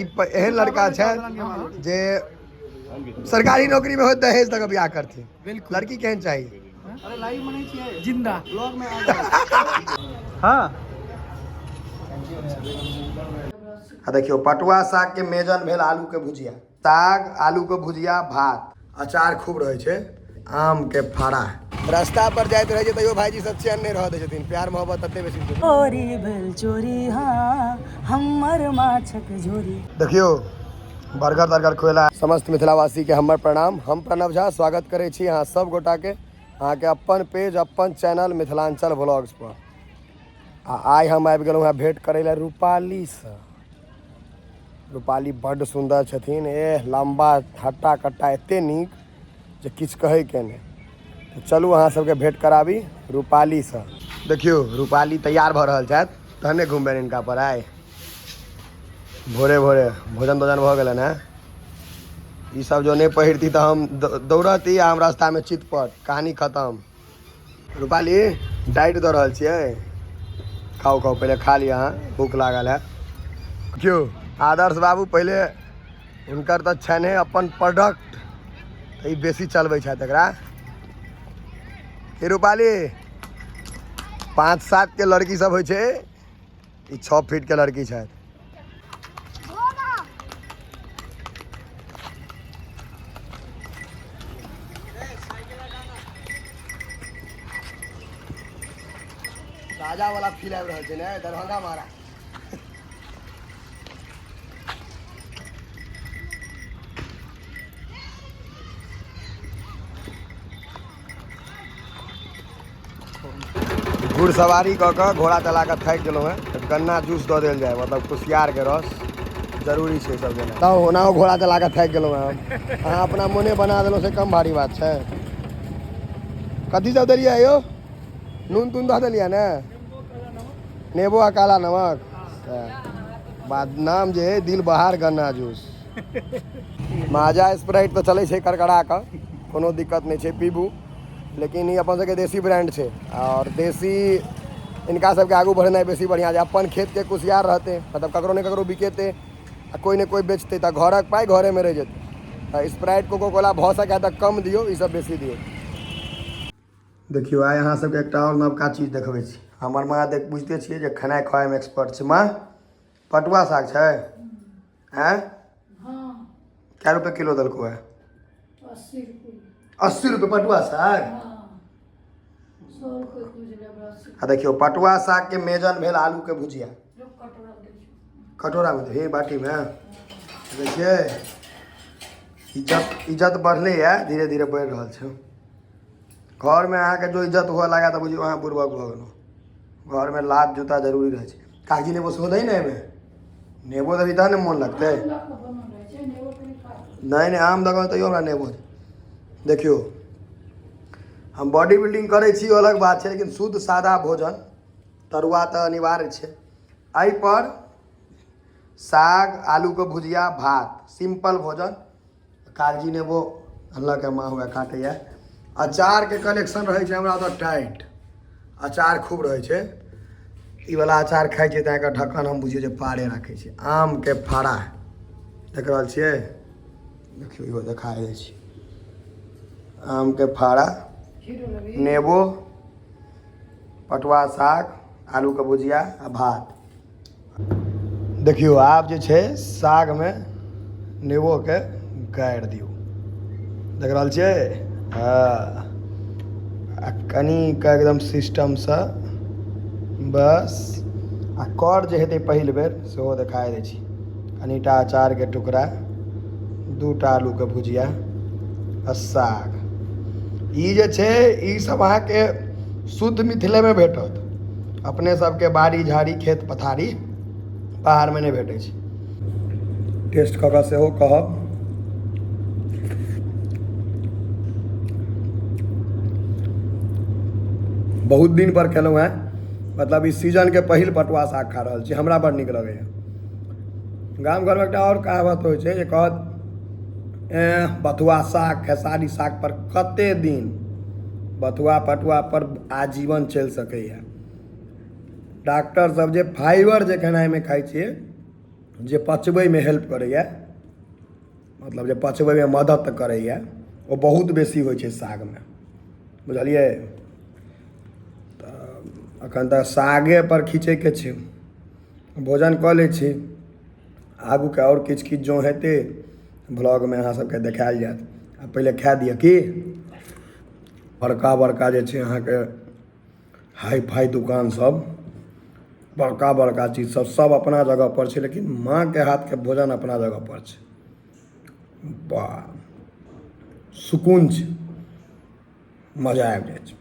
एहन लड़का छथि जे सरकारी नौकरी में हो, दहेज तक बियाह करथिन। बिल्कुल। लड़की केहन चाहिए? अरे लाइव में नहीं चाहिए, जिंदा ब्लॉग में आ जाओ। हाँ। आ देखियो, पटुआ साग के मेजन भेल आलू के भुजिया, साग आलू के भुजिया, भात, अचार खूब रहै छै, आम के फाड़ा। रास्ता पर जाइत रहै छै तैयो भाईजी सब चैन नहि रहऽ दै छथिन, प्यार मोहब्बत तते बेसी छै। चोरी भेल चोरी, हाँ हमर माछक झोरी। देखियो, बर्गर तर्गर खुएला। समस्त मिथिलावासी के हमर प्रणाम। हम प्रणव झा स्वागत करै छी अहाँ सब गोटा के अहाँके अपन पेज अपन चैनल मिथिलांचल व्लॉग्स पर। आ आइ हम आबि गेलहुँ हेँ भेंट करै लए रूपालीसँ। रूपाली बड्ड सुन्दर छथिन, एह लम्बा हट्टा कट्टा, एते नीक जे किछु कहैके नहि। तऽ चलू अहाँ सबके भेंट कराबी रूपालीसँ। देखियौ, रूपाली तैयार भऽ रहल छथि, तहने घुमबनि हिनका पर। आइ भोरे भोरे भोजन तोजन भऽ गेलनि हेँ। ई सब जो नहि पहिरती तऽ हम दौड़ती आ हम रास्तामे चितपट, कहानी खतम। रूपाली डाइट दऽ रहल छियै, खाउ खाउ, पहिले खा लिअ अहाँ, भूख लागल है। क्यों आदर्श बाबू पहिले हुनकर तऽ छनि अपन प्रोडक्ट, तऽ ई बेसी चलबै छथि एकरा। हे रूपाली, 5-7 के लड़की सब होइ छै, ई 6 फीट के लड़की छथि। राजा वाला फील आबि रहल छै ने, दरभंगा महाराज। घुड़सवारी कऽ कऽ घोड़ा चला कऽ थाकि गेलहुँ हेँ, तऽ गन्ना जूस दऽ देल जाय, मतलब कुसियारके रस जरूरी छै सब देनाइ। तऽ ओनाहो घोड़ा चला कऽ थाकि गेलहुँ हेँ हम, अहाँ अपना मोने बना देलहुँ से कम भारी बात छै। कथी सब देलियै यौ? नून तून दऽ देलियै ने? नेबो आ काला नमक। बाद नाम जे है दिल बहार गन्ना जूस। माजा स्प्राइट तऽ चलै छै करकरा कऽ, कोनो दिक्कत नहि छै, पीबू, लेकिन ई अपन सबके देसी ब्रांड छै आओर देसी इनका सबके आगू बढ़ेनाइ बेसी बढ़िआँ छै। अपन खेतके कुसियार रहतै, मतलब ककरो ने ककरो बिकेतै आ कोइ ने कोइ बेचतै, तऽ घरक पाइ घरेमे रहि जेतै। तऽ स्प्राइट कोको कोला भऽ सकै तऽ कम दियौ, ई सब बेसी दियौ। देखियौ, आइ अहाँ सबके एकटा आओर नवका चीज देखबै छी। हमर माँ देख बुझिते छियै जे खेनाइ खुआबैमे एक्सपर्ट छै। माँ, पटुआ साग छै? आँय, कए रुपए किलो देलकौ है? 80 रुपए पटुआ साग। आ देखियौ, पटुआ साग के मेजन भेल आलू के भुजिया। कटोरा में हे बाटी में देखिए, इज्जत इज्जत बढ़ले है, धीरे धीरे बढ़ि रहल छै। घर में अहाँके जो इज्जत हुअ लगा तऽ बुझियौ अहाँ बुड़बक भऽ गेलहुँ। घर में लात जूता जरूरी रहै छै। कागजी नेबो सेहो दही ने एहिमे, नेबो देबही तहन ने मोन लगतै। नहि नहि, आम दऽ तैयो हमरा नेबो। देखियौ, हम बॉडी बिल्डिंग करै छी अलग बात छै, लेकिन शुद्ध सादा भोजन, तरुआ तऽ अनिवार्य छै। एहिपर साग आलूके भुजिया भात, सिम्पल भोजन। कागजी नेबो अनलक माँ, हुए काटैए। अचारके कलेक्शन रहै छै हमरा ओतऽ टाइट, अचार खूब रहै छै। ई वाला अचार खाइ छियै तऽ अहाँके ढक्कन हम बुझियौ जे पारे राखै छी। आमके फाड़ा देख रहल छियै, देखियौ इहो देखा दै छी। आमके फाड़ा, नेबो, पटुआ साग, आलूके भुजिया आ भात। देखियौ, आब जे छै सागमे नेबोके गाड़ि दियौ, देख रहल छियै? हँ, आ कनिके एकदम सिस्टमसँ बस। आ कर जे हेतै पहिल बेर सेहो देखाइ दै छी। कनिटा अचारके टुकड़ा, 2टा आलूके भुजिया आ साग। ई जे छै ई सब अहाँके शुद्ध मिथिलेमे भेटत, अपने सबके बाड़ी झाड़ी खेत पथारी, बाहरमे नहि भेटै छै। टेस्ट कऽ कऽ सेहो कहब। बहुत दिन पर खेलहुँ हेँ, मतलब ई सीजनके पहिल पटुआ साग खा रहल छी। हमरा बड़ नीक लगैए। गाम घरमे एकटा आओर कहावत होइ छै जे कहत, एह, बथुआ साग खेसारी साग पर कते दिन? बथुआ पटुआ पर आजीवन चलि सकैए। डॉक्टर सब जे फाइबर जे खेनाइमे खाइ छियै जे पचबैमे हेल्प करैए, मतलब जे पचबैमे मदद करैए, ओ बहुत बेसी होइ छै सागमे, बुझलियै? तऽ एखन तऽ सागे पर खींचैके छै। भोजन कऽ लै छी, आगूके आओर किछु किछु जँ हेतै ब्लॉगमे अहाँ सबके देखायल जायत। आ पहिले खाए दिअ। की बड़का बड़का जे छै अहाँके हाई फाई दुकान सब, बड़का बड़का चीज सब, सब अपना जगह पर छै, लेकिन माँके हाथके भोजन अपना जगह पर छै। वाह, सुकून छै, मजा आबि जाइ छै।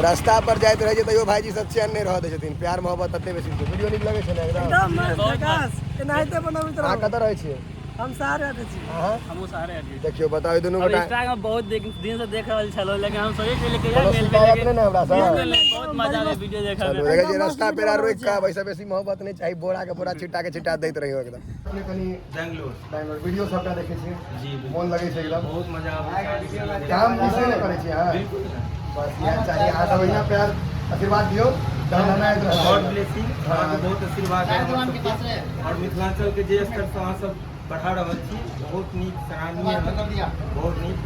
रास्ता पर जाइत रहै छै तैयो भाईजी सब चैन नहि रहऽ दै छथिन, प्यार मोहब्बत तते बेसी छै। वीडियो नीक लगै छै ने एकदम? एकदम मस्त, झकास, एनाहिते बनबैत अहाँ रहू। कतऽ रहै छियै? हम सहारे रहै छी। अहाँ? हमहूँ सहारे आदमी। देखियौ, बताउ, ई दुनू हम गोटा इंस्टाग्राम बहुत दिन से देख रहल छलहुँ, लेकिन हम सोचै छलियै कहिया कोनो मिलबै, शिकायत लेकिन नहि ने हमरा सँ? नहि, बहुत मजा आबै वीडियो देखऽ चलू मे। देखै छियै रास्ता पेरा रोकि कऽ वैसे बेसी मोहब्बत नहि चाही, बोरा के बोरा छिट्टा के छिट्टा दैत रहियौ एकदम। अपने कनि बेंगलोर। बैंगलोर। वीडियो सबटा देखै छियै? जी, बिल्कुल। मोन लगै छै एकदम? बहुत मजा आबै छै। काम मिसे नहि करै छियै अहाँ? बिल्कुल नहि। बस इएह चाही। अहाँ सब अहिना प्यार आशीर्वाद दियौ, तहन आबैत रहब। गॉड ब्लेसिंग, अहाँके बहुत आशीर्वाद है हमर सबके, और मिथिलांचल के जे स्तर से अहाँ सब बढ़ा रहल छी, बहुत नीक, सराहनीय है, बहुत नीक।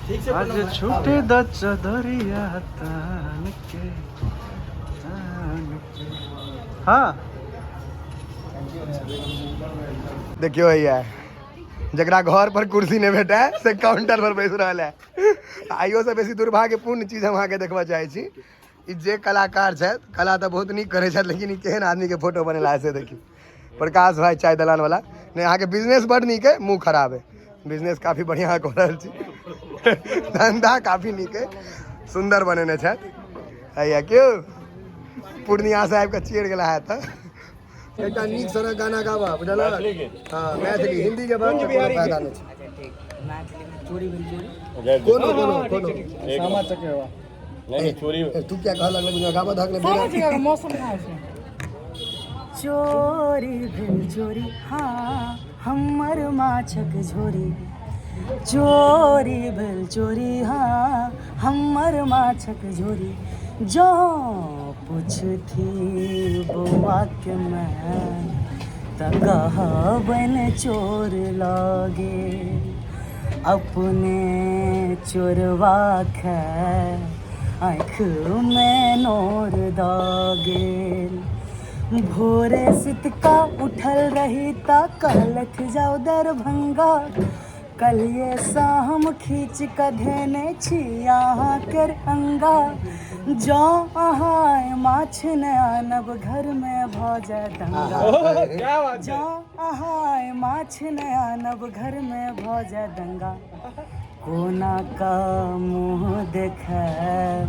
ठीक छै। आज प्रणाम भाई। छूटे द चदरिया तान के, तान के, हाँ। देखियौ हैया, जकरा घर पर कुर्सी नहि भेटै से काउंटर पर बैस रहल है। आइयो से बेसी दुर्भाग्यपूर्ण चीज हम अहाँके देखबऽ चाहै छी, ई जे कलाकार छथि, कला तऽ बहुत नीक करै छथि, लेकिन ई केहन आदमीके फोटो बनेला है से देखियौ। प्रकाश भाई चाय दलान वाला नहि, अहाँके बिजनेस बड नीक है, मुँह खराब है। बिजनेस काफी बढ़िआँ कऽ रहल छी, धंधा काफी नीक है, सुन्दर बनेने छथि। हैया केओ पूर्णिया से आबि कऽ चिड़ गेला है। तऽ एकटा नीक सनक गाना गाबा, बुझल? हाँ, मैथिली। हिंदी के बाद कोनो फायदा नहि छै। अच्छा ठीक, मैथिलीमे चोरी भेल चोरी। कोनो कोनो कोनो। सामा चकेवा। नहीं चोरी तू क्या कह लगल, गाबा धक ने। मौसम कहाँ छै? चोरी भेल चोरी हाँ हमर माछक झोरी, चोरी भेल चोरी हाँ हमर माछक झोरी, जँ पुछथी बौआ के माय तऽ कहबनि चोर लगे, अपने चोरवा खाय आँखिमे नोर दऽ गेल। भोरे सितका उठल रही तऽ कहलथि जाउ दरभंगा, कल्हिए सँ हम खींच कऽ धेने छी अहाँके अंगा, जँ अहाँ माछ नहि आनब घरमे भऽ जाय दंगा, जँ अहाँ माछ नहि आनब घरमे भऽ जाय दंगा, कोना का मुँह देखायब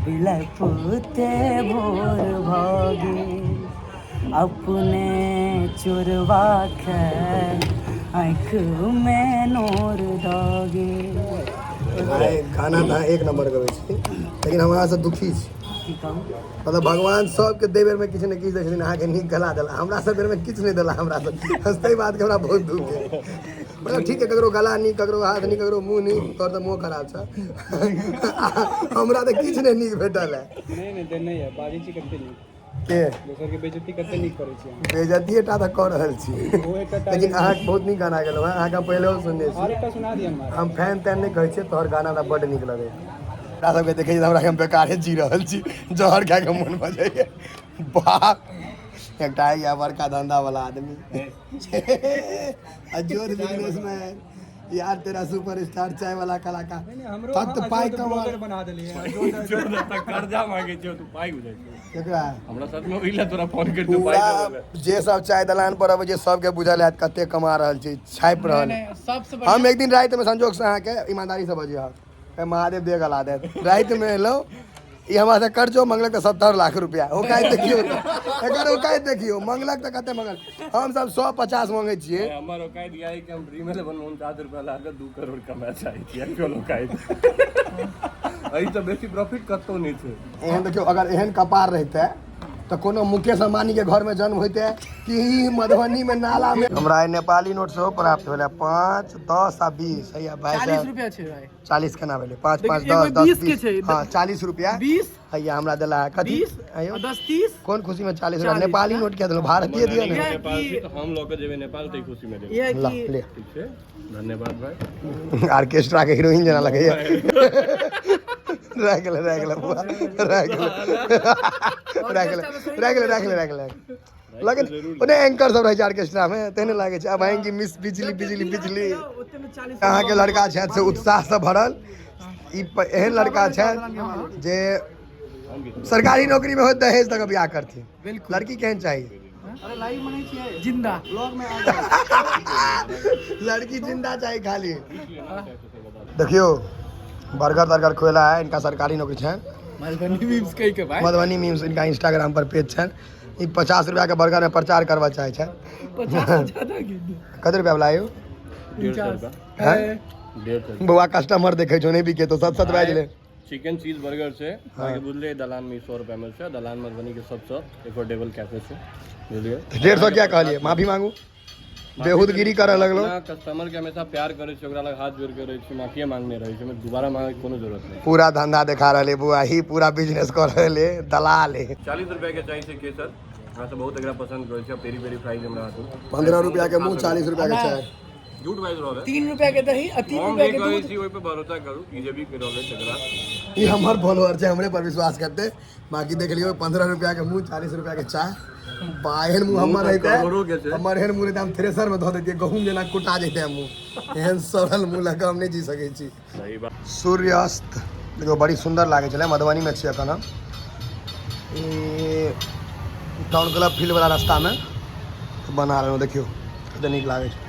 बिलपुते भोर भऽ गेल, अपने चोरवा खाय आँखिमे नोर दऽ गेल। भाई, गाना तऽ एक नंबर गबै छी, लेकिन हम अहाँसँ दुखी छी। की कहू? मतलब भगवान सबके दै बेरमे किछु ने किछु दै छथिन, अहाँके नीक गला देला, हमरा सब बेरमे किछु नहि देला हमरा सब। ताहि बातके हमरा बहुत दुख है। मतलब ठीक है, ककरो गला नीक, ककरो हाथ नीक, ककरो मुँह नीक, तोहर तऽ मुँह खराब छ, हमरा तऽ किछु नहि नीक भेटल है। नहि नहि, नहि है, बाजै छी कते नीक। के? दोसर के बेइज्जती कते नीक करै छी अहाँ। बेइज्जतिये टा तऽ कऽ रहल छी। ओ एकटा लेकिन अहाँके बहुत नीक गाना गेलहुँ हेँ, अहाँके हम पहिलेहो सुनने और छी। एकटा सुना दिअ हमरा। हम फैन तैन नहि कहै छियै, तोहर गाना हमरा बड्ड नीक लगैए। हमरा सबके देखै छी तऽ हमरा हम बेकारे जी रहल छी, जहर खाके मोन भऽ जाइए। बाप, एकटा आइया बड़का धंधा वाला आदमी अजोध बिजनेसमैन यार, तेरा सुपर स्टार चाय वाला कलाकार। हमरो तब तऽ पाइ कमा ब्लॉगर बना देलियै। कर्जा मांगे छियौ तू, पाइ बुझाइ छौ। केकरा? हमरा साथ में ओहि ला तोरा फोन कर तू पाइ पूरा देबे ला। जे सब चाय दलान पर अबै छै सबके बुझल हैत कते कमा रहल छै, छापि रहल है। सबसे हम एक दिन रातिमे संजोगसँ अहाँके ईमानदारीसँ बजियै, महादेव दे गला देत, रातिमे एलहुँ, ई हमरा से कर्जो मंगलक तऽ 70 लाख रुपया। औकात देखियौ एकर, औकात देखियौ। मंगलक तऽ कते मंगल, हम सब 150 मंगै छियै। हमर औकात इएह है कि हम ड्रीम इलेवन 49 रुपया ला कऽ 2 करोड़ कमा चाहै छी। एक्चुअल औकात एहि तऽ बेसी प्रॉफिट कतौ नहि छै। एहन देखियौ, अगर एहन कपार रहितै तऽ कोनो मुकेश अंबानी के घर में जन्म होइते कि ई मधुबनी में नाला में। हमरा आइ नेपाली नोट सेहो प्राप्त भेलै, 5 10 आ 20। हैया भाई 40 साहब रुपया छै भाई। 40 केना भेलै? 5 देखियौ, 5 एगो 10 10 20 के 20 छै। हाँ 40 रुपया 20 हैया हमरा देला है कथी? 20 आयो आ 10 30 कोन खुशी में 40 रुपया 40 नेपाली नोट किया देलहुँ? भारतीय दिअ ने। इएह नेपाल कि छी तऽ हम लऽ कऽ जेबै नेपाल तऽ खुशी में जेबै। इएह ला कि ले। ठीक छै, धन्यवाद भाई। ऑर्केस्ट्रा के हीरोइन जेना लगैया। रह गेलै, रह गेलै बुआ, रह गेलै, रह गेलै, रह गेलै, रह गेलै, रह गेलै। लगन ओने एंकर सब रहै छै ऑर्केस्ट्रा में, तेहने लागै छै। अब आएंगी मिस बिजली बिजली बिजली। ओते में 40 अहाँके लड़का छथि से उत्साह से भरल, ई एहन लड़का छथि जे सरकारी नौकरी में हो दहेज तक बियाह करथिन। लड़की केहन चाही? अरे लाइव में नहीं छियै, जिंदा ब्लॉग में आ जाओ। लड़की जिंदा चाही खाली। देखियो बर्गर तर्गर खुएला है, इनका सरकारी नौकरी छनि। मधुबनी मीम्स कहि के भाई। मधुबनी मीम्स इनका इंस्टाग्राम पर पेज छनि। ई 50 रुपया के बर्गर में प्रचार करबा चाहे छनि। 50 से ज्यादा की कते रुपया वाला आयौ? 150 रुपया। हैं? 150। बौआ कस्टमर देखै छौ, नहि बिके तो सत सत बाजि गेलै। चिकन चीज बर्गर छै अहाँके, बुझलियै? दलान में 100 रुपया में छै। दलान मधुबनी के सबसँ एफोर्डेबल कैफे छै, बुझलियै? 150 क्या कहलियै? माफी मांगू, बेहुदगिरी करऽ लगलो। अपना कस्टमर के हमेशा प्यार करै छी, ओकरा लग हाथ जोड़ के रहै छी, माफिए मांगने रहै छी, दोबारा मांगे के कोनो जरूरत नहि। पूरा धंधा देखा रहल है बुआ, ही पूरा बिजनेस कर रहल है, दलाल है। 40 रुपया के चाही छै केसर, अहाँ सब बहुत एकरा पसंद करै छी। पेरी पेरी फ्राइज हमरा हाथ 15 रुपया के मुँह, 40 रुपया के चाय। झूठ बाजि रहल है। 3 रुपया के दही आ 3 हम रुपया जे के कहै दूध। छी ओहि पर भरोसा करू, ई जे भी कहि रहल है तकरा। ई हमर फॉलोअर छै, हमरे पर विश्वास करते। बाकी देख लियौ, 15 रुपया के मुँह, 40 रुपया के चाय। बा एहन मुँह हमर तऽ रहितै, करोड़ो के छै। हमर एहन मुँह रहितै हम थ्रेसर में धऽ दैतियै, गहूँम जेना कुटा जैतै मुँह। एहन सड़ल मुँह लऽ कऽ हम नहि जी सकै छी। सही बात। सूर्यास्त देखियौ बड़ी सुन्दर लागै छलै। मधुबनी में छी एखन हम, ई टाउन क्लब फील्ड वाला रास्ता में बना रहलहुँ। देखियौ कते नीक लागै छै।